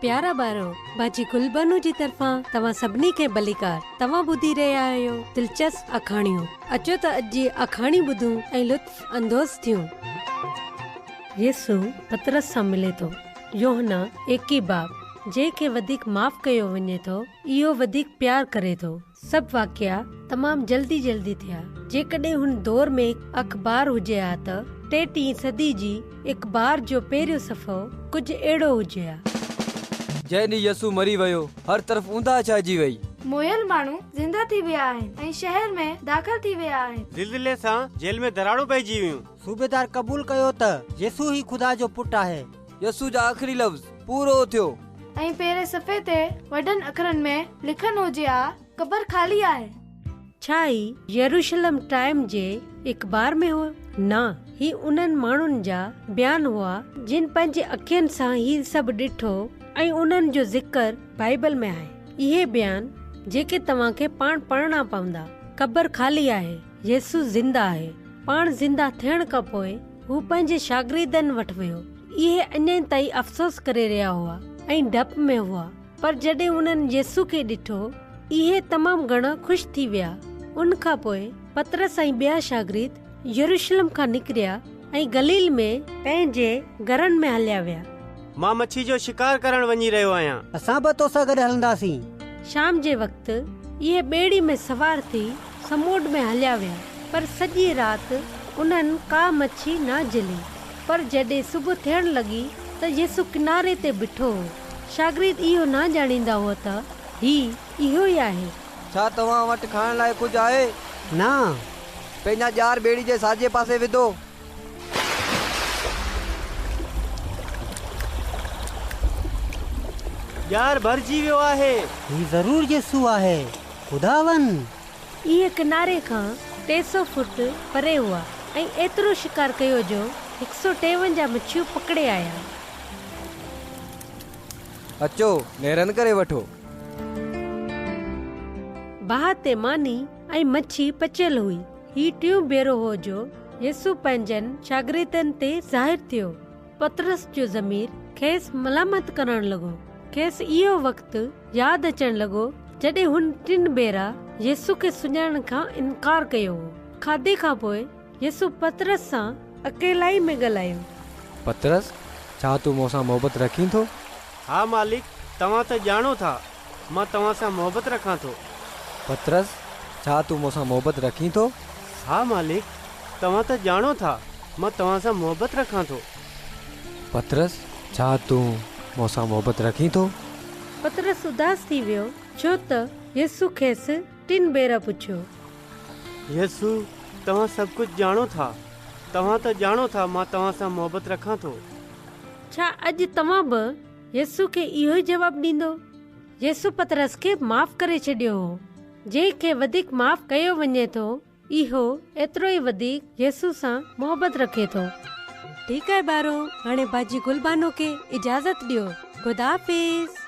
پيارا ٻارو، باجي گلبانو جي طرفان توهان سڀني کي ڀليڪار. توهان ٻڌي رهيا آهيو دلچسپ آکاڻيون. اچو ته اڄ جي آکاڻي ٻڌون ۽ لطف اندوز ٿيون. يسوع پطرس سان ملي ٿو. يوحنا ايڪيهه باب، جنهن کي وڌيڪ معاف ڪيو وڃي ٿو، اهو وڌيڪ پيار ڪري ٿو. سڀ واقعا تمام جلدي جلدي ٿيا. جيڪڏهن هن دور ۾ اخبار هجي ها ته ٽيٽيهين صدي جي اخبار جو پهريون صفحو ڪجهه اهڙو هجي ها. جنهن ڏينهن يسوع مري ويو، هر طرف اونداهه ڇائجي وئي. مئل ماڻهو زنده ٿي ويا آهن ۽ شهر ۾ داخل ٿي ويا آهن. زلزلي سان جيل ۾ دراڙون پئجي ويون. صوبيدار قبول ڪيو ته يسوع ئي خدا جو پٽ آهي. يسوع جا آخري لفظ، پورو ٿيو. ۽ پهرين صفحي تي وڏن اکرن ۾ لکيل هجي ها، قبر خالي آهي. ڇا هي يروشلم ٽائيم جي اخبار ۾ هو؟ نه، هي انهن ماڻهن جا بيان هئا جن پنهنجي اکين سان هي سڀ ڏٺو ۽ انهن جو ذڪر بائيبل ۾ آهي. اهي بيان جيڪي توهان کي پاڻ پڙهڻا پوندا. قبر خالي آهي، يسوع زنده آهي. پاڻ زنده ٿيڻ کان پوء هو پنهنجي شاگردن وٽ ويو. اهي اڃا تائين افسوس ڪري رهيا هئا ۽ ڊپ ۾ هئا، پر جڏهن انهن يسوع کي ڏٺو، اهي تمام گهڻا خوش ٿي ويا. ان کان پوء پطرس ۽ ٻيا شاگرد يروشلم کان نڪريا ۽ گليل ۾ پنهنجي گهرن ۾ هليا ويا. مان مڇي جو شڪار ڪرڻ وڃي رهيو آهيان. اسان به توسان گڏ هلنداسين. شام جي وقت اهي ٻيڙي ۾ سوار ٿي سمونڊ ۾ هليا ويا، پر سڄي رات انهن ڪا مڇي نه جهلي. پر جڏهن صبح ٿيڻ لڳي ته يسوع ڪناري تي بيٺو هو. شاگرد اهو نه ڄاڻيندا هئا ته هي اهو ئي آهي. ڇا توهان وٽ کائڻ لاء ڪجهه آهي؟ نه. پنهنجا ڄار ٻيڙي جي ساڄي پاسي وڌو. ڄار ڀرجي ويو آهي. هي ضرور يسوع آهي، خداوند! اهي ڪناري کان 300 فوٽ پري هئا ۽ ايترو شڪار ڪيو جو 153 مڇيون پڪڙي آيا. اچو، نيرن ڪري وٺو. باهه تي ماني ۽ مڇي پچيل هئي. هي ٽيون ڀيرو هو جو يسوع پنهنجن شاگردن تي ظاهر ٿيو. پطرس جو ضمير کيس ملامت ڪرڻ لڳو. کيس اهو وقت ياد اچڻ لڳو جڏهن هن ٽن ڀيرا يسوع کي سڃاڻڻ کان انڪار ڪيو هو. کاڌي کان پوء يسوع پطرس سان اڪيلائي ۾ ڳالهايو. پطرس، ڇا تون مون سان محبت رکين ٿو؟ ها مالڪ، توهان ته ڄاڻو ٿا، مان توهان سان محبت رکان ٿو. پطرس، ڇا تون مون سان محبت رکين ٿو؟ ها مالڪ، توهان ته ڄاڻو ٿا، مان توهان سان محبت رکان ٿو. پطرس، ڇا تون مون سان محبت رکين ٿو؟ پطرس اداس ٿي ويو، ڇو ته يسوع کيس ٽن ڀيرا پڇيو. يسوع، توهان سڀ ڪجهه ڄاڻو ٿا. توهان ته ڄاڻو ٿا مان توهان سان محبت رکان ٿو. ڇا اڄ توهان به يسوع کي اهو ئي جواب ڏيندو؟ يسوع پطرس کي معاف ڪري ڇڏيو هو. جنهن کي وڌيڪ معاف ڪيو وڃي ٿو، اهو ايترو ئي وڌيڪ يسوع سان محبت رکي ٿو. ٺيڪ آهي ٻارو، هاڻي باجي گلبانو کي اجازت ڏيو. خدا حافظ.